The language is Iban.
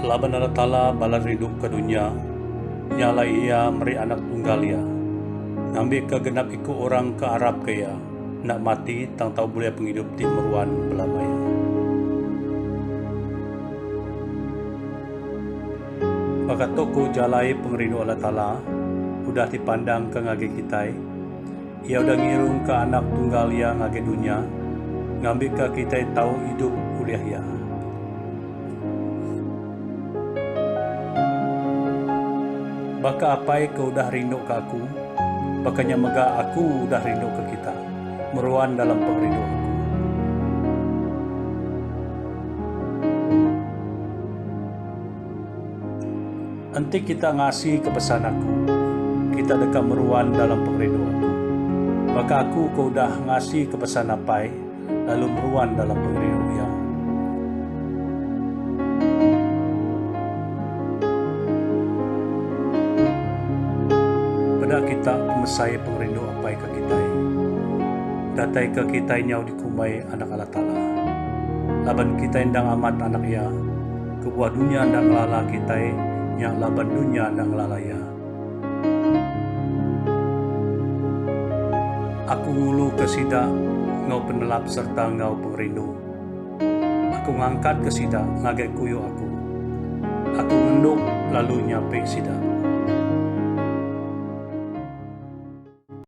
Laban Allah Taala balat rinduka dunya, nya alai Iya meri Anak Tunggal Iya, ngambika genap iku orang ke arapka Iya enda mati tang tau bulih pengidup ti meruan belama iya. Baka tu ku jalai pengerindu Allah Taala udah dipandangka ngagai kitai, Iya udah ngirumka Anak Tunggal Iya ngagai dunya ngambika kitai tau idup ulih Iya. Baka Apai ke udah rinduka Aku, baka nya mega Aku udah rinduka kita, meruan dalam pengerindu Aku. Enti kita ngasika pesan Aku, kita deka meruan dalam pengerindu Aku. Baka Aku ke udah ngasika pesan Apai, lalu meruan dalam pengerindu Iya. Peda kita pemesai pengerindu Apai ke kitai, datai ke kitai nyau dikumbai anak Allah Taala. Laban kitai endang amat anak Iya. Kebuah dunya enda ngelala kitai nya laban dunya enda ngelala Iya. Aku nguluka sida enggau penelap sereta enggau pengerindu. Aku ngangkatka sida ngagai kuyu Aku. Aku ngenduk lalu nyapi sida.